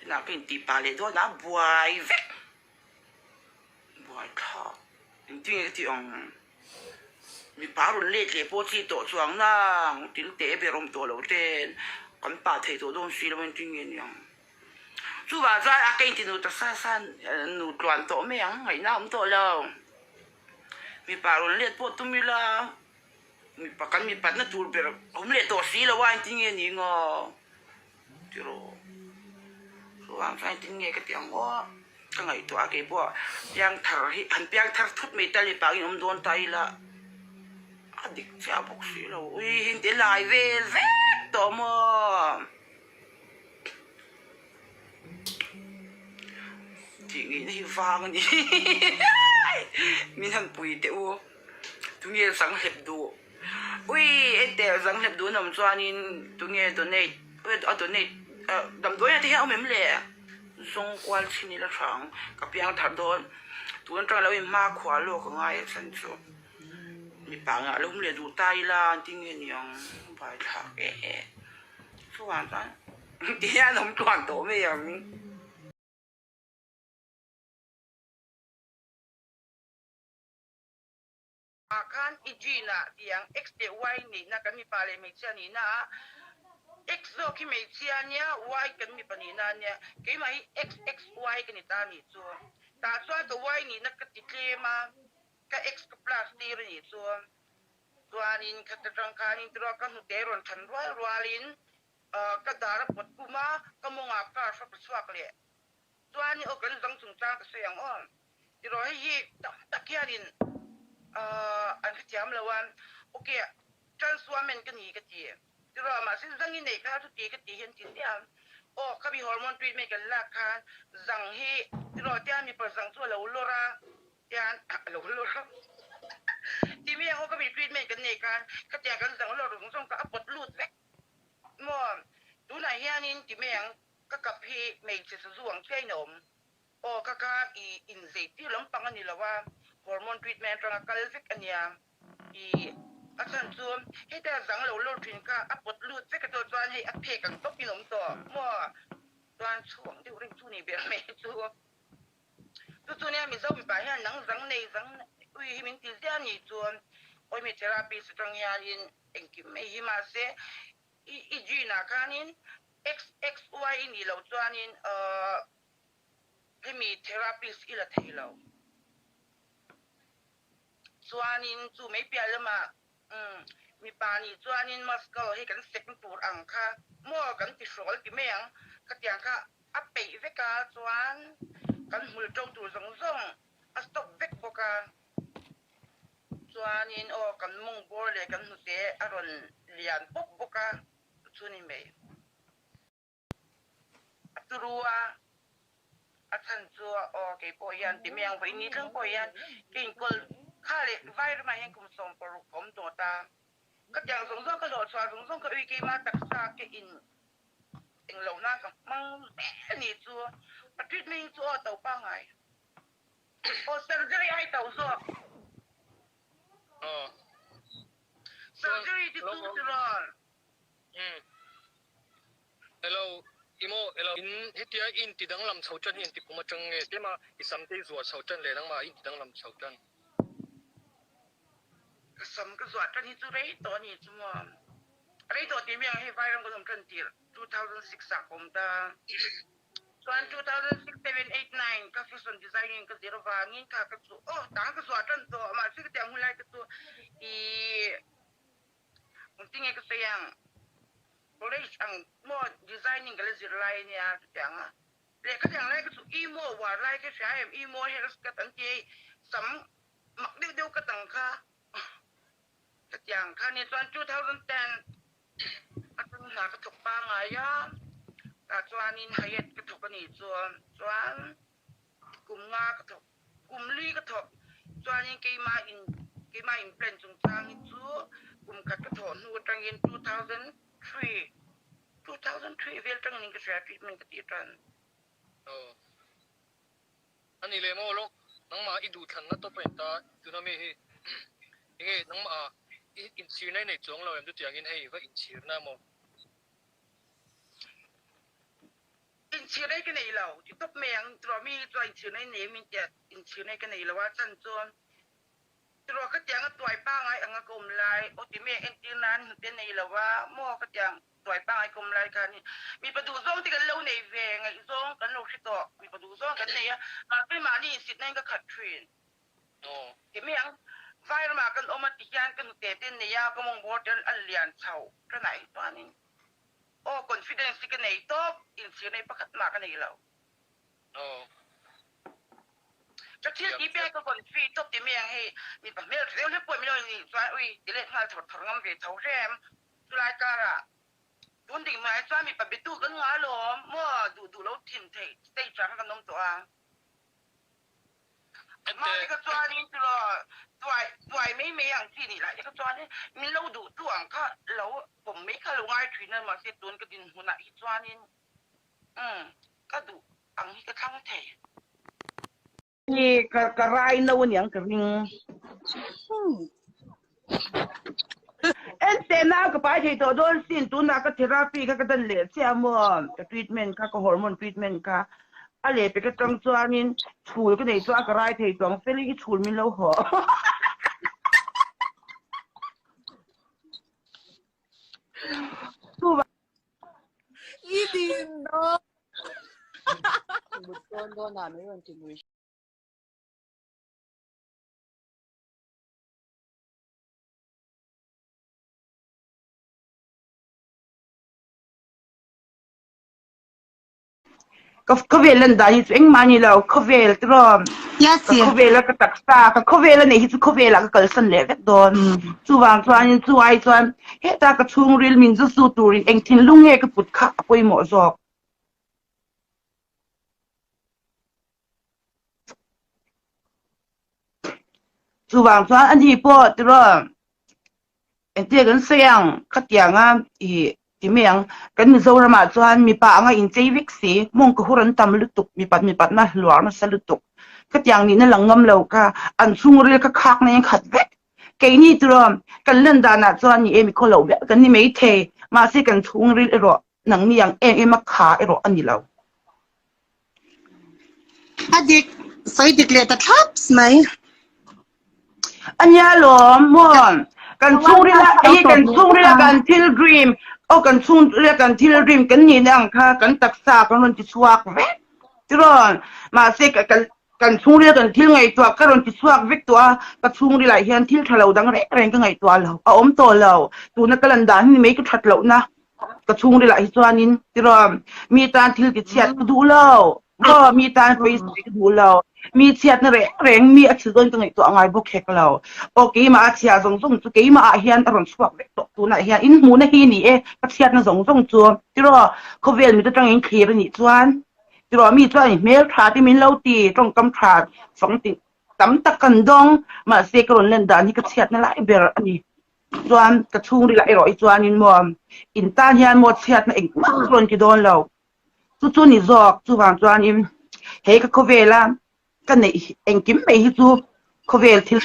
Tunah ka intih pah leh dawn a, buai vek. Buai thlak. Engtin nge ka tih ang? Mipa rawn let leh pawh chi tawh chuang nang til teh ber awm tawh lo ten kan pah thei tawh dawn si lo engtin nge niang. Chuvang chuan a ka inti nu ta sa sa nu tluan tawh mai ang ngaihna a awm tawh lo. Mipa rawn let pawh tum ila mipa kan mipatna tur ber awm leh tawh si lo a engtin nge ni ngaw. Tiraw? Chuvang chuan engtin nge ka ti ang aw? Ka ngaihtuah a keipawh piangthar hi han piangthar thut mai tal mipa angin awm dawn ta ila a dik chiah bawk si lo. Ui hi inti lai vel vek tawh maw? Tih ngeihna hi vang a ni. Min han pui teh u. Tunge zanghlep duh? Ui enteh zanghlep duh an awm chuanin tunge donate a donate damdawiah te hian a awm em le? Zawng kual chhin ila tha ang ka piang thar dawn tun atang lo in hmakhua lawk a ngai a chhan chu mipa ngah lo awm leh duh ta ila an ti nge niang vai thlak e e chuvang chuan ti hian awm tluan tawh mai ang. Ah khan i gene ah tih ang X leh Y neihna kan mipa leh hmeichhia nihna ah X zawk hi hmeichhia ania Y kan mipa nihna ania keimah hi XXY ka ni ta anih chu tah chuan ka Y nihna ka ti tlem a ka X ka plus tir anih chu chuanin khata tang khanin tiraw ka hnute rawn than rual rualin ka dar a pawt kum a ka mawngah car hrawk a chhuak leh Chuan i aw kan zang chungchang ka sawi ang aw. Tiraw hei hi tam tak hianin an hrethiam lo a, ok trans woman ka ni ka ti. Tiraw mahse zang i neih kha chuti ka ti hian ti sia. Aw khami hormone treatment kan lak khan zang hi tiraw tian mipa zang chu a lo lawr a, tian a lo lawr a timi ang aw khami treatment kan neih khan khatiang kan zang lawr zawng zawng kha a pawt lut vek maw. Tunah hianin ti mai ang. Ka kap hi hmeichhe sazu ang chiain a awm. Aw ka ka i inzei tir lampang a ni lo a, hormone treatment atanga kal vek a nia. I a chhan chu hetia zang lo lawr thin kha a pawt lut vek a tawh chuan hei a phek ang tawpin a awm tawh maw? Chuan chhuang deuh reng chu ni ber mai chu. Chu chu nia Mizo mipa hian nang zang nei zang ui hi min ti ziah a nih chuan awimi therapist atang hianin engkim mai hi mahse I i gene ah khanin XXY i nih loh chuanin hemi therapist i la thei lo. Chuanin chu mai piah lamah mipa nih chuanin muscle hei kan sek tur ang kha maw kan ti hrawl ti mai ang khatiang kha a peih vek a chuan kan hmul to tur zawng zawng a stop vek bawk a. Chuanin aw kan mawng bawr leh kan hnute a rawn lian pawp bawk a, chu ni mai. A turu a, a chhan chu aw kei pawh hian ti mai ang vawi ni thleng pawh hian ka inkawl kha leh vai ramah hian kum 16 ka awm tawh ta. Ka tiang zawng zawng ka hlawh chhuah zawng zawng ka ui keima taksa ka in englohna ka hmang zel ni chu a treatment chu aw to pangngai. Aw surgery ai to zawk. Aw. Surgery ti chu tiraw. Umm. Hello imo hello in hetia i inti danglam chho tan hi inti kum atang nge tlema i sam te i zuah chho tan leh nangmah i inti danglam chho tan. Ka sam ka zuah tan hi chu rei tawh a ni chu maw. Rei tawh tih mi ang hei vairam kan awm tan tirh 2006 ah ka awm ta. Chuan 2006, 7, 8, 9 ka fashion designing ka zir avangin kha ka chu aw tang ka zuah tan tawh mahse ka tiang hun lai te chu ih engtin nge ka sawi ang college ang maw designing ka la zir lai ania chutiang a lehkha tiang lai ka chu emo war lai ka hria em emo haircut an ti hei sam mak deuh deuh ka tang kha Chutiang kha nia chuan 2010 atang hna ka thawk pangngai a, tah chuanin Hyatt ka thawk a nih chuan chuan kum nga ka thawk, kum li ka thawk chuanin keimah in keimah in plan chungchang hi chu kum khat ka thawh hnu atangin 2003, 2003 vel tangin ka hria treatment ka tih tan. Aw. A ni leh maw lawk, nangmah i duhthlanna tawp a in ta, tuna mi hi enge nangmah ah i inchhirna i nei chuang lo em chutiangin hei va inchhirna maw? Inchhirna hi ka nei lo ti tawp mai ang tiraw mi hi chuan inchhirna hi nei min tia inchhirna hi ka nei lo a chan chuan tiraw ka tiang a tuai pangai anga ka awm lai aw ti mai ang entir nan hnute nei lo a maw ka tiang tuai pangai ka awm lai khan hi mipa duhzawng te kan lo nei ve ngaihzawng kan lo hre tawh mipa duhzawng kan nei a mahse mahni insitna in ka khat thin ti mai ang vai ramah kan awm a ti hian ka hnute te nei a ka mawng bawr te a lian chho ka naih chuanin. Aw confidence hi ka nei tawp, inchhir nei pakhat mah ka nei lo. Ka thil tih pek ka confi tawp ti mai ang hei, mipa hmel tha deuh hlek pawh min lo nih chuan ui ti let nghal thawr thawr ngam ve tho hrem. Chulai karah tun ding hnuaiah chuan mipa bitu kan ngah alawm maw duh duh lo thin theih stage ah khan kan awm tawh a. Mahni ka chuanin tiraw tuai tuai mai mai ang chi nih lai te ka chuanin min lo duh tu ang kha lo pawm mai kha lo ngai thin a mahse tun ka dinhmunah hi chuanin umm ka duh ang hi ka thlang thei. Hi ka ka rai no aniang ka ring. Ente nau ka pai thei tawh dawn sin tunah ka therapy kha ka dan leh chiah maw ka treatment kha ka hormone treatment kha a leh pek atang chuanin chhul ka nei chuan ka rai thei tawh ang feli i chhul min lo haw. I din dawn. Mut dawn dawn ah min rawn ti nui. Ka khawvel lan dan hi chu engmah a ni lo, khawvel tiraw Yes, ka khawvela ka taksa ka khawvela neih hi chu khawvelah ka kalsan leh vek dawn. Chuvang chuanin chu ai chuan heta ka chhungril min zu zu turin eng thinlung nge ka put kha a pawimawh zawk. Chuvang chuan ani pawh tiraw engtia kan sawi ang khatianga ih ti mai ang kan Mizoramah chuan mipa anga inchei vek si mawng ka hur an tam lutuk mipat mipatna hluar nasa lutuk khatiang nihna lang ngam lo kha an chhungril kha khak na in khat vek keini tiraw kan lan danah chuan ni e mikhaw loh ber kan ni maithei mahse kan chhungril erawh nangni ang em em a kha erawh a ni lo. A dik, sawi dik leh ta thlaps mai. A nia lawm maw? Kan chhungrila hei kan chhungrila kan thil dream aw kan chhungrila kan thil dream kan nihna ang kha kan taksa kan rawn ti chhuak vek tiraw? Mahse kan kan chhungrila kan thil ngaihtuah ka rawn ti chhuak vek tawh a, ka chhungrilah hian thil tha lo dang reng reng ka ngaihtuah lo, a awm tawh lo. Tuna ka lan dan hi ni mai ka that lohna. ka chhungril ah hi chuanin tiraw mi tan thil ti chhiat ka duh lo maw mi tan pawisai ka duh lo mi chhiatna reng reng mi a thil dawn ka ngaihtuah ngai bawk hek lo aw keimah a chhia zawng zawng chu keimah ah hian a rawn chhuak vek tawh tunah hian in hmuhna hi ni e ka chhiatna zawng zawng chu tiraw khawvel mit atangin thlir anih chuan tiraw mi chuan i hmel tha te min lo ti tawngkam tha fang ti tam tak kan dawng mahse ka rawn len dan hi ka chhiatna lai ber a ni. Chuan ka chhungrilah erawh hi chuanin maw in tan hian maw chhiatna engmah ka rawn ti dawn lo. Chu chu ni zawk chuvang chuanin he ka khawvela ka neih engkim mai hi chu khawvel thil.